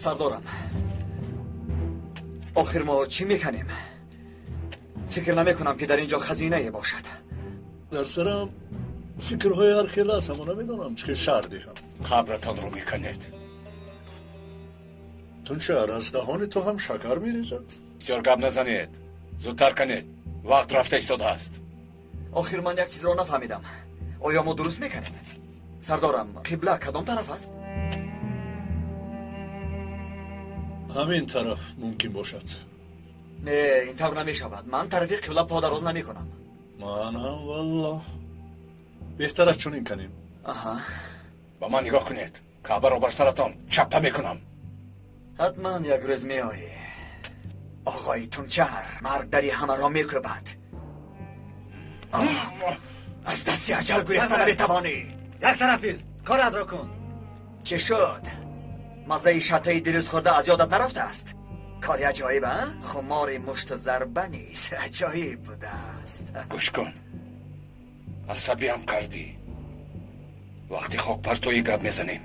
Сардорам, охир мо чӣ мекунем? Фикр намекунам, ки дар инҷо хазинае бошад. Дар сарам фикрҳои ҳар хел аст, аммо намедонам чӣ хел шарҳ диҳам. Қабратонро мекунед. Тунчар, аз даҳони ту ҳам шакар мерезад? Бисёр гап назанед, зудтар канед, вақт рафта истодааст. Охир ман як чизро нафаҳмидам. Оё мо дуруст мекунем? Сардорам, қибла кадом тараф аст? Ҳамин тараф мумкин бошад. Не, ин тавр намешавад. Ман тарафи қибла по дароз намекунам. Ман ҳам валлоҳ. Беҳтар аст чунин канем. Аҳа. Ба ман нигоҳ кунед. Каъбаро бар саратон чаппа мекунам. Ҳатман як рӯз меоӣ. Оғои Тунчар, марг дари ҳамаро мекӯбад. Аз дасти аҷал гурехта наметавонӣ. Як тарафист, коратро кун. Чӣ шуд? Маззаи шаттаи дирӯз хӯрда аз ёдат нарафтааст? Кори аҷоиб, а? Хумори мушту зарба низ аҷоиб будааст. Гӯш кун, асабиам кардӣ. Вақти хокпартоӣ гап мезанем.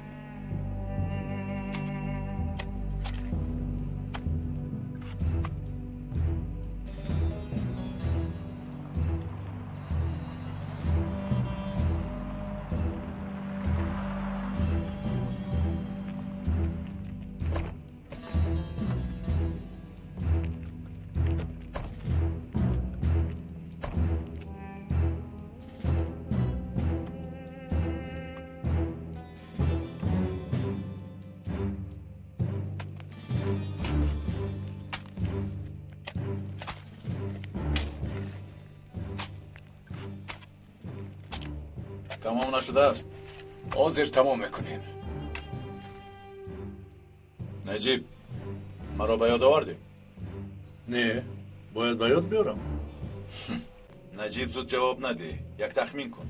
Тамом нашудааст. Ҳозир тамом мекунем. Наҷиб, маро ба ёд овардӣ? Не, бояд ба ёд биёрам. Наҷиб, зуд ҷавоб надеҳ. Як тахмин кун.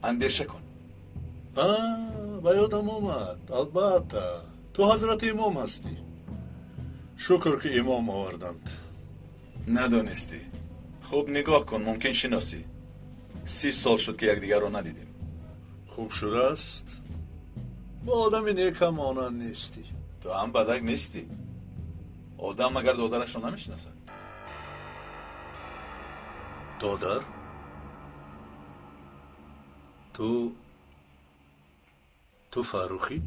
Андеша кун. Ба ёдам омад. Албатта, ту ҳазрати имом ҳастӣ. Шукр, ки имом оварданд. Надонистӣ. Хуб нигоҳ кун, мумкин шиносӣ. 30 сол шуд, ки якдигарро надидем. Хуб шудааст. Бо одами некам монанд нестӣ. Ту ҳам бадак нестӣ. Одам магар додарашро намешиносад? Додар? Ту Фаррухӣ?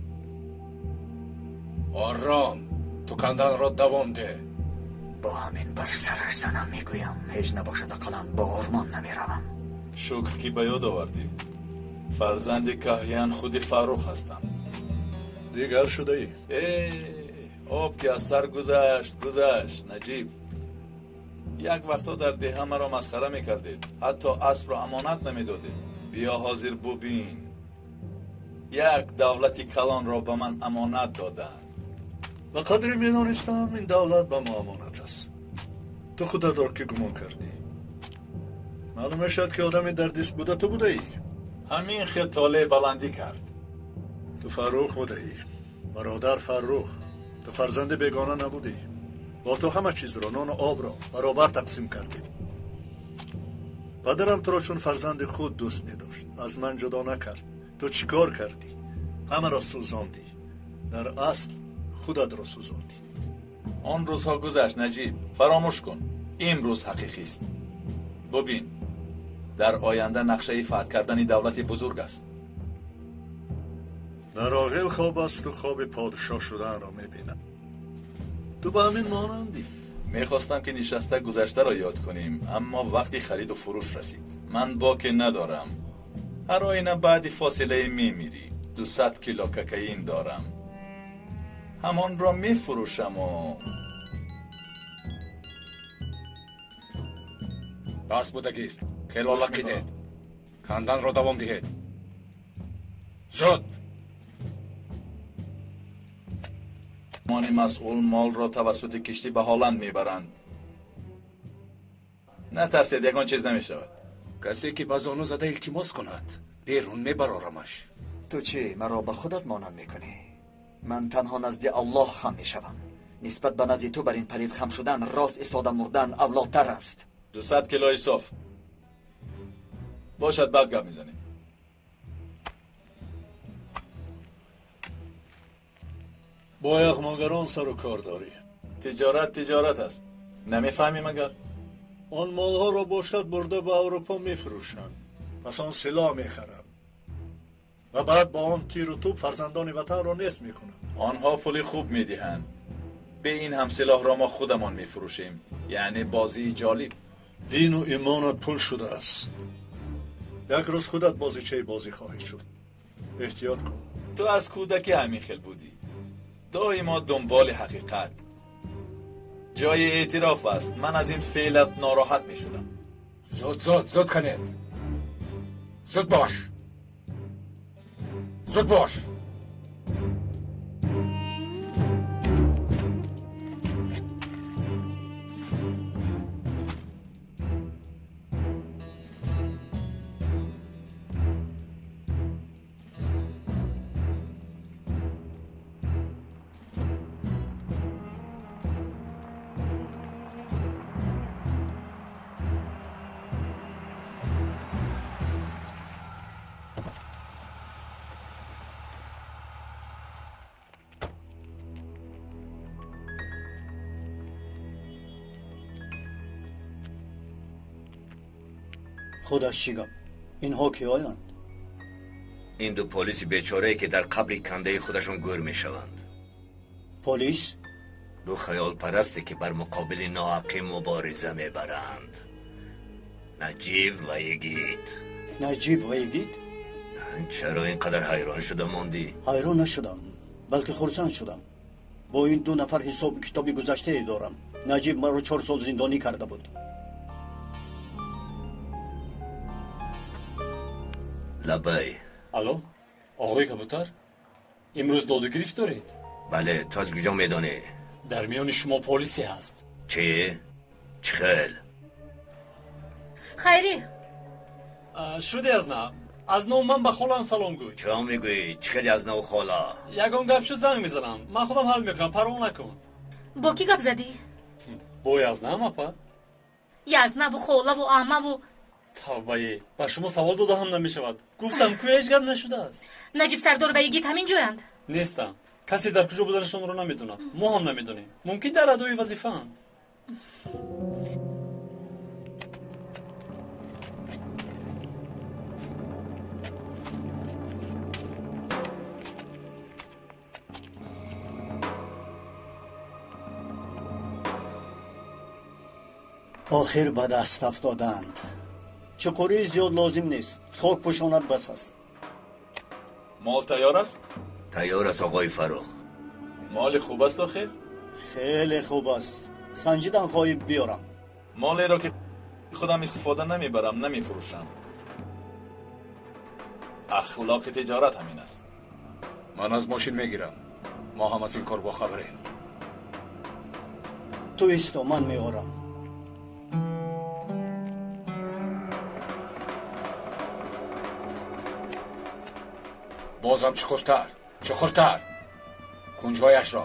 Ором, ту канданро давом деҳ. Бо ҳамин бар сараш занам мегӯям, ҳеҷ набошад, ақаллан бо ормон намеравам. Шукр, ки ба ёд овардӣ. Фарзанди каҳян худи Фаррух ҳастам. Дигар шудаӣ. Об ки аз сар гузашт, гузашт, Наҷиб. Як вақтҳо дар деҳа маро масхара мекардед. Ҳатто аспро амонат намедодед. Биё ҳозир бубин. Як давлати калонро ба ман амонат доданд. Ба қадре медонистам, ин давлат ба мо амонат аст. Ту худатро ки гумон кардӣ? Маълум мешавад, ки одами дар диск буда ту будаӣ. Ҳамин хел толеъ баландӣ кард. Ту Фаррух будаӣ, бародар Фаррух. Ту фарзанди бегона набудӣ. Бо ту ҳама чизро, нону обро баробар тақсим кардем. Падарам туро чун фарзанди худ дӯст медошт, аз ман ҷудо накард. Ту чӣ кор кардӣ? Ҳамаро сӯзондӣ. Дар асл худатро сӯзондӣ. Он рӯзҳо гузашт, Наҷиб. Фаромӯш кун. Имрӯз ҳақиқист. Бубин, дар оянда нақшаи фатҳ кардани давлати бузург аст. Дар оғил хоб асту хоби подшоҳ шуданро мебинад. Ту ба ҳамин монандӣ. Мехостам, ки нишаста гузаштаро ёд кунем, аммо вақти хариду фурӯш расид. Ман боке надорам. Ҳар оина баъди фосилае мемирӣ. 200 кило кокаин дорам. Ҳамонро мефурӯшаму. Бас будагист. Хело лақидед. Канданро давом диҳед. Зуд! Мони масъул молро тавассути киштӣ ба Ҳолланд мебаранд. Натарсед, ягон чиз намешавад. Касе ки ба зону зада илтимос кунад, берун мебарорамаш. Ту чӣ, маро ба худат монанд мекунӣ? Ман танҳо назди Аллоҳ хам мешавам. Нисбат ба назди ту бар ин палид хам шудан, рост истода мурдан авлодтар аст. 200 килои соф. Бошад, баъд гап мезанем. Бо яғмогарон сару кор дорӣ. Тиҷорат тиҷорат аст. Намефаҳмӣ магар? Он молҳоро бошад бурда ба Аврупо мефурӯшанд. Пас он силоҳ мехаранд ва баъд бо он тиру тӯб фарзандони ватанро нест мекунанд. Онҳо пули хуб медиҳанд. Бе ин ҳам силоҳро мо худамон мефурӯшем. Яъне бозии ҷолиб. Дину имонат пул шудааст. Як рӯз худат бозичаи бозӣ хоҳӣ шуд. Эҳтиёт кун. Ту аз кӯдакӣ ҳамин хел будӣ. Доимо дунболи ҳақиқат. Ҷои эътироф аст. Ман аз ин феълат нороҳат мешудам. Зуд зуд зуд кунед. Зуд бош. Зуд бош. Худаш чӣ гап? Инҳо киёянд? Ин ду полиси бечорае ки дар қабри кандаи худашон гӯр мешаванд. Полис? Ду хаёлпарасте ки бар муқобили ноҳақӣ мубориза мебаранд. Наҷиб ва Йигит. Наҷиб ва Йигит? Чаро ин қадар ҳайрон шуда мондӣ? Ҳайрон нашудам, балки хурсанд шудам. Бо ин ду нафар ҳисобу китоби гузаштае дорам. Наҷиб маро 4 сол зиндонӣ карда буд. Лабай. Алло, оғои кабутар, имрӯз доду гирифт доред? Бале, ту аз куҷо медонӣ? Дар миёни шумо полисе ҳаст. Чӣ? Чӣ хел? Хайрӣ. Шуде аз нав. Аз нав ман ба холаам салом гӯй. Чаро мегӯӣ? Чӣ хеле аз нав хола? Ягон гап шуд занг мезанам. Ман худам ҳал мекунам, парво накун. Бо кӣ гап задӣ? Бо Язнам, апа. Язнаву холаву амаву. Тавбае, ба шумо савол дода ҳам намешавад. Гуфтам ку ҳеҷ гап нашудааст. Наҷиб сардор ва Йигит ҳамин ҷоянд? Нестанд. Касе дар куҷо буданашонро намедонад. Мо ҳам намедонем. Мумкин дар адои вазифаанд. Охир ба даст афтоданд. Чуқурии зиёд лозим нест. Хок пӯшонад бас аст. Мол тайёр аст? Тайёр аст, оғои Фаррух. Моли хуб аст охир? Хеле хуб аст. Санҷидан хоҳӣ биёрам. Молеро ки худам истифода намебарам, намефурӯшам. Ахлоқи тиҷорат ҳамин аст. Ман аз мошин мегирам. Мо ҳам аз ин кор бохабарем. Ту исто, ман меорам. Бозам чуқуртар, чуқуртар. Кунҷҳояшро.